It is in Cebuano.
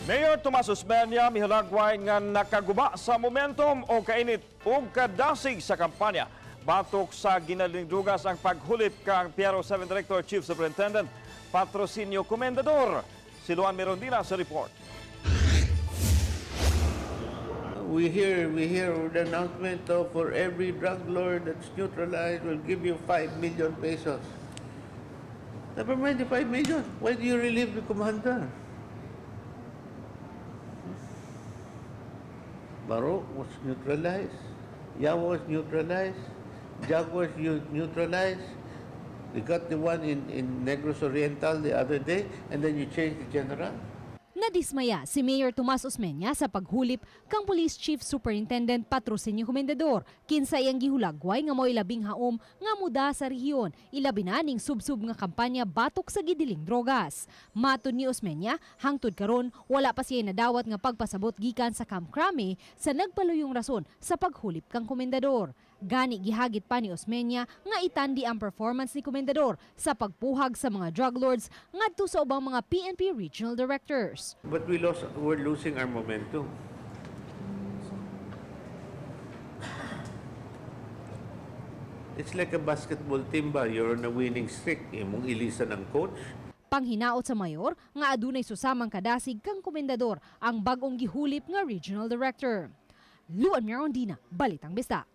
Mayor Tomas Osmeña mihulagway nga nakaguba sa momentum o kainit ug kadasig sa kampanya batok sa ginalingdugas ang paghulip kang PRO 7 Director Chief Superintendent Patrocinio Comendador. Si Luan Mirondina sa report. We hear the announcement of for every drug lord that's neutralized, we'll give you 5 million pesos. Never mind the 5 million. Why do you relieve the commander? Baro was neutralized. Yawa was neutralized. Jag was neutralized. We got the one in Negros Oriental the other day, and then you change the general. Nadismaya si Mayor Tomas Osmeña sa paghulip kang Police Chief Superintendent Patrocinio Comendador, kinsa iyang gihulagway nga mo'y labing haom nga muda sa rehiyon, ilabi na ning subsub nga kampanya batok sa gidiling drogas. Matod ni Osmeña, hangtod karon wala pa siya nadawat nga pagpasabot gikan sa Camp Crame sa nagpaluyong rason sa paghulip kang Komendador. Gani gihagit pa ni Osmeña nga itandi ang performance ni Komendador sa pagpuhag sa mga drug lords ngadto sa ubang mga PNP regional directors. But we're losing our momentum. It's like a basketball team ba? You're on a winning streak. Imong ilisan ang coach. Panghinaot sa mayor nga adunay susamang kadasig kang komendador ang bag-ong gihulip nga regional director. Luan Mirondina, Balitang Bista.